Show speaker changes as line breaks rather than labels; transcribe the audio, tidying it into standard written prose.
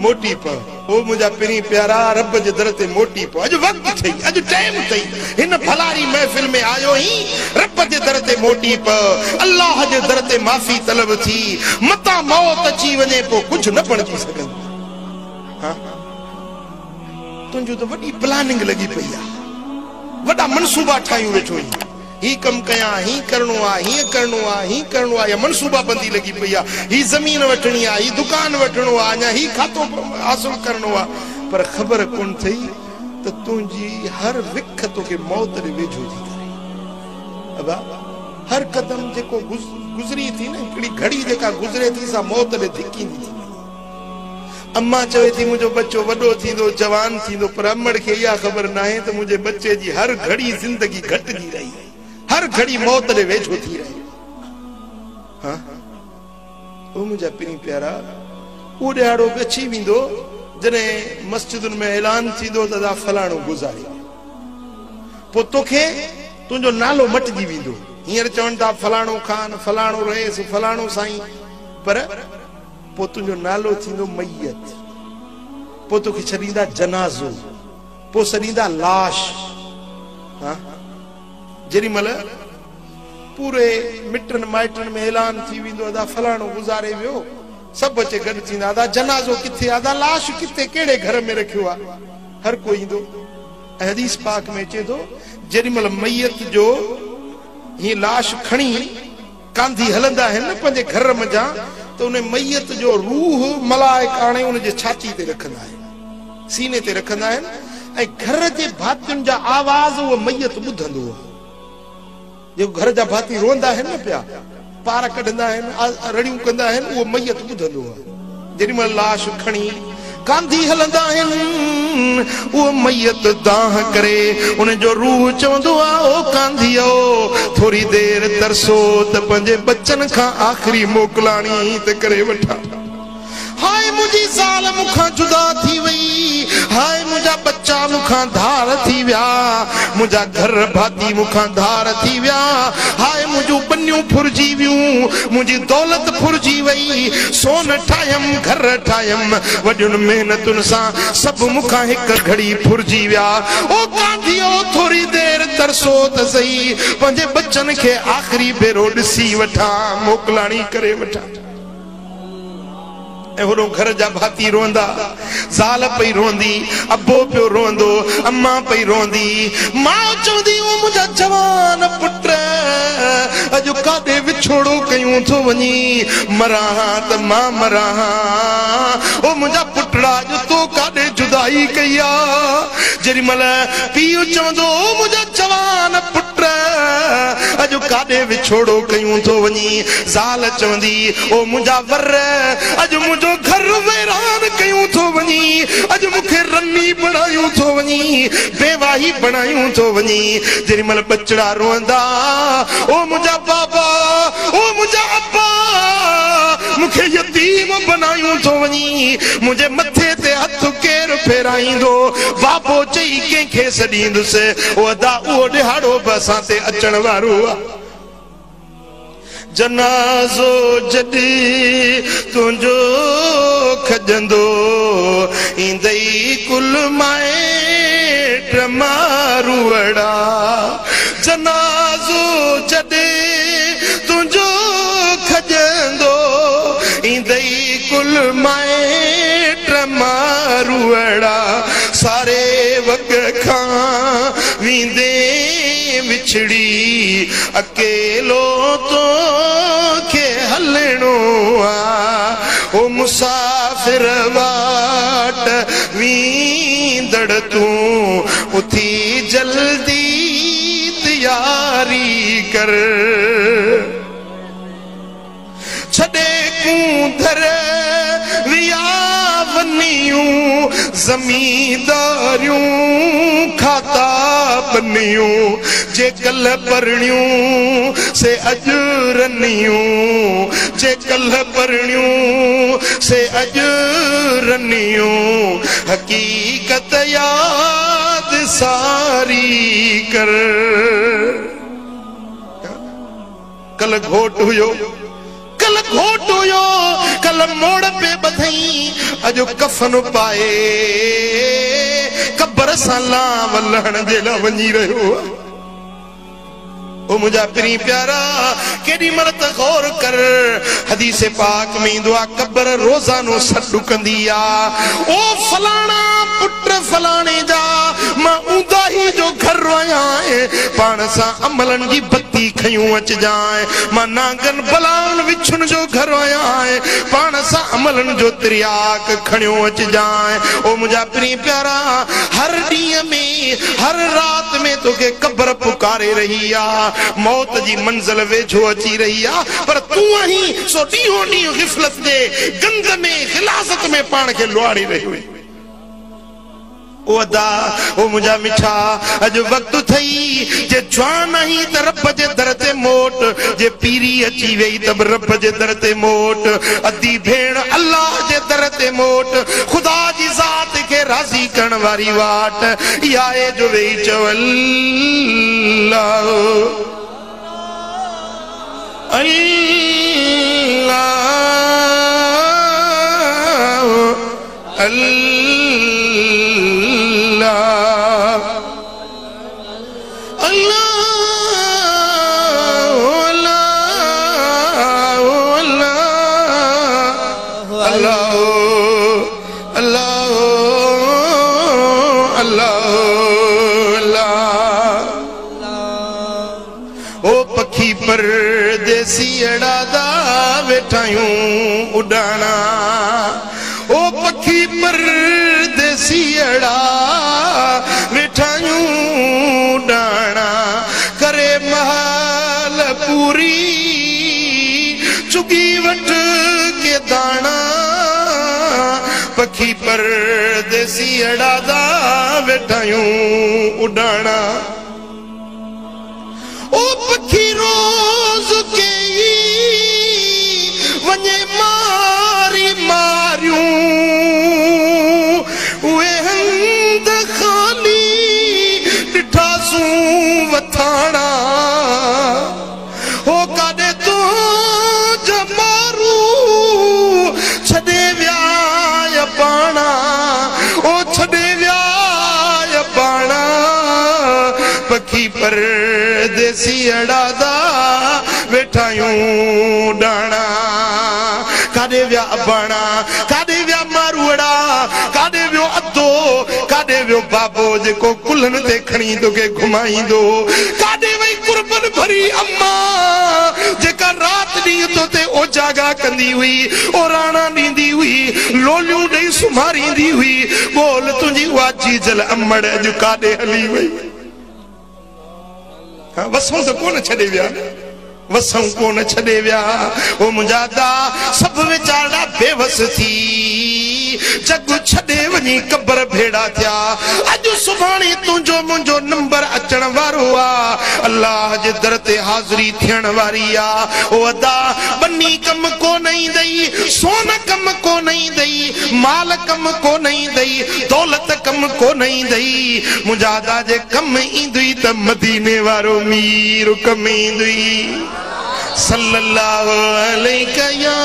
موٽي پؤ. او منهنجا پرين پيارا، رب جي در تي موٽي پؤ. اڄ وقت اٿئي، اڄ ٽائيم اٿئي، هن ڀلاري محفل ۾ آيو آهين، رب جي در تي موٽي پؤ، الله جي در تي معافي طلب ٿي، متان موت اچي وڃي پوء ڪجهه نه بڻجي سگهندين. ها تنهنجو ته وڏي پلاننگ لڳي پئي آ، وڏا منصوبا ٺاهيون ويٺو آهين. هي ڪم ڪيان، هين ڪرڻو آ، هيئن ڪرڻو آ، هين ڪرڻو آ، يا منصوبه بندي لڳي پئي آ، هي زمين وٺڻي آ، هي دڪان وٺڻو آ، اڃا هي کاتو حاصل ڪرڻو آ، پر خبر ڪونه اٿئي ته تنهنجي هر وک توکي موت ڏي ويجهو ٿي ڪري. ابا، هر قدم جيڪو گذري ٿي نه، هڪڙي گهڙي جيڪا گذري ٿي سا موت ڏي ڌڪيندي ٿي وڃي. امان چوي ٿي منهنجو ٻچو وڏو ٿيندو، جوان ٿيندو، پر امڙ کي اها خبر ناهي ته منهنجي ٻچي جي هر گهڙي زندگي گهٽجي رهي آهي، هر گهڙي موت ڏي ويجهو ٿي رهيو. ها او منهنجا پرين پيارا، اهو ڏهاڙو به اچي ويندو جڏهن مسجدن ۾ اعلان ٿيندو ته ادا فلاڻو گذاري ويو. پوء توکي تنهنجو نالو مٽجي ويندو. هينئر چون ٿا فلاڻو خان، فلاڻو رئيس، فلاڻو سائين، پر پوء تنهنجو نالو ٿيندو ميت، پوء توکي ڇڏيندا جنازو، پوء سڏيندا لاش. ها جيڏي مهل پوري مٽن مائٽن ۾ اعلان ٿي ويندو ادا فلاڻو گذاري ويو، سڀ اچي گڏ ٿيندا، ادا جنازو ڪٿي آ، ادا لاش ڪٿي ڪهڙي گهر ۾ رکيو آ، هر ڪو ايندو. ۽ حديث پاڪ ۾ اچي ٿو جيڏي مهل ميت جو هي لاش کڻي ڪانڌي هلندا آهن نه پنهنجي گهر منجهان ته ان ميت جو روح ملائڪ آڻي ان جي ڇاتي تي رکندا آهن، سيني تي رکندا آهن ۽ گهر جي ڀاتين جا آواز اهو ميت ٻڌندو آهي. جيڪو گهر جا ڀاتي روئندا آهن نه پيا، پار ڪڍندا آهن، رڙيون ڪندا آهن، اهو ميت ٻڌندو آهي. جيڏي مهل لاش کڻي ڪانڌي هلندا آهن، اهو ميت دانهن ڪري ان جو روح چوندو آهي، او ڪانڌيئو، ٿوري دير ترسو ته پنهنجي ٻچن کان آخري موڪلاڻي ته ڪري وٺان. هاء منهنجي زال مون کان جدا ٿي وئي، هاء منهنجا ٻچا مون کان ڌار ٿي ويا، منهنجا گهر ڀاتي مون کان ڌار ٿي ويا، هاء منهنجون ٻنيون ڦرجي ويون، منهنجي دولت ڦرجي وئي، سون ٺاهيم، گهر ٺاهيم، وڏين محنتن سان سڀ مون کان هڪ گهڙي ڦرجي ويا. او ڪانڌيئو ٿوري دير ترسو ته سهي، پنهنجي ٻچن کي آخري ڀيرو ڏسي وٺان، موڪلاڻي ڪري وٺان. ۽ هوڏو گهر جا ڀاتي روئندا، زال پئي روئندي، ابو پيو روئندو، امان پئي روئندي، ماء چوندي او منهنجا جوان پٽ اڄ ڪاڏي وڇوڙو ڪيون ٿو وڃين، مران ها ته مان مران ها، او منهنجا پٽڙا اڄ تو ڪاڏي جدائي ڪئي آ، جيڏي مهل پيء چوندو او منهنجا جوان پٽ اڄ ڪاڏي وڇوڙو ڪيون ٿو وڃين، زال چوندي او منهنجا ور اڄ منهنجو گهر ويران ڪيون ٿو وڃين، اڄ مون کي رني بڻايون ٿو وڃين، بيواهي بڻايون ٿو وڃين. جيڏي مهل ٻچڙا روئندا او منهنجا بابا او منهنجا ابا مون کي يتيم بنايون ٿو وڃين، منهنجي مٿي تي هٿ ڪير ڦيرائيندو، بابو چئي ڪنهن کي سڏيندس، او ادا اهو ڏهاڙو به اسان تي اچڻ وارو آ. جنازو جڏهن تنهنجو کڄندو، ايندئي ڪل مائٽ ماروئڙا. جنازو جڏهن تنهنجو کڄندو، ايندئي ڪل مائٽ ماروئڙا. ساري وڳ کان ويندين وڇڙي، اڪيلو توکي هلڻو آ. او مسافر واٽ ويندڙ تون، اٿي جلدي تياري ڪر. ڇڏي ڪونڌر ويا ونيون، زمينداريون کاتا ٻنيون، جي ڪلهه پرڻيون سي اڄ رنيون، جي ڪلهه پرڻيون سي اڄ رنيون، حقيقت ياد ساري ڪر. ڪلهه گهوٽ هيو، ڪلهه گهوٽ هيو، ڪلهه موڙ پي ٻڌئين، اڄ اڄ ڪفن پائي قبر سان لانءُ لهڻ جي لاءِ وڃي رهيو آ. او منهنجا پرين پيارا، ڪيڏي مهل ته غور ڪر، حديث پاڪ ۾ ايندو آ، قبر روزانو سڏ ڪندي آ، او فلاڻا پٽ فلاڻي جا، مان اونداهي جو گهر آهيان، پاڻ سان عملن جي بتي کيون اچجانءِ، مان نانگن بلائن وڇن جو گهر آهيان، پاڻ سان عملن جو ترياڪ کڻيو اچجانءِ. او منهنجا پرين پيارا، هر ڏينهن ۾ هر رات ۾ توکي قبر پڪاري رهي آ، موت جي منزل ويجهو اچي رهي آ، پر تون آهين سو ڏينهون ڏينهن غفلت جي گند ۾ غلاظت ۾ پاڻ کي لواڙي رهيو آهين. او ادا، او منهنجا مٺا، اڄ وقت اٿئي، جي جوان آهين ته رب جي در تي موٽ، جي پيري اچي وئي ته به رب جي در تي موٽ، ادي ڀيڻ الله جي در تي موٽ، خدا جي ذات کي راضي ڪرڻ واري واٽ اها آهي جو ويهي چئو الله الله الله الله الله الله الله الله. او پکي پرديسي اڙا دا ويٺا آهيون اڏاڻا، او پکي پرديسي اڙا ويٺا آهيون اڏاڻا، ڪري مهل پوري چڳي وٺ ڪي داڻا، پکي پرديسي اڙا دا ويٺا آهيون اڏاڻا. او پکي روز ڪيئي وڃي ماري ماريون، اهي هنڌ خالي ڏٺاسون وٿاڻا، هو ڪاڏي تنهنجا مارو ڇڏي ويا اباڻا، او ڇڏي ويا اباڻا، پکي پرديسي اڙا دا ويٺا آهيون ڏاڻا. ڪاڏي ويا اباڻا، ڪاڏي ويا ماروئڙا، ڪاڏي ويو ادو، ڪاڏي ويو بابو جيڪو ڪلهن تي کڻي توکي گهمائيندو، ڪاڏي وئي قربن ڀري اما جيڪا رات ڏينهن تو تي اوجاڳا ڪندي هئي، اوراڻا ڏيندي هئي، لوليون ڏيئي سمهاريندي هئي، ٻول تنهنجي اها جيجل امڙ اڄ ڪاڏي هلي وئي؟ ها، وسون ته ڪونه ڇڏي ويا، وسون ڪونه ڇڏي ويا. او منهنجا ادا، سڀ ويچارا بيوس ٿي جڳ ڇڏي وڃي قبر ڀيڙا ٿيا. اڄ سڀاڻي تنهنجو منهنجو نمبر اچڻ وارو آ، الله جي در تي حاضري ٿيڻ واري آ. او ادا، ٻني ڪم ڪونه ايندئي، سون ڪم ڪونه ايندئي، مال ڪم ڪونه ايندئي، دولت ڪم ڪونه ايندئي. منهنجا ادا، جي ڪم ايندئي ته مديني وارو مير ڪم ايندئي. صلي الله عليڪ يا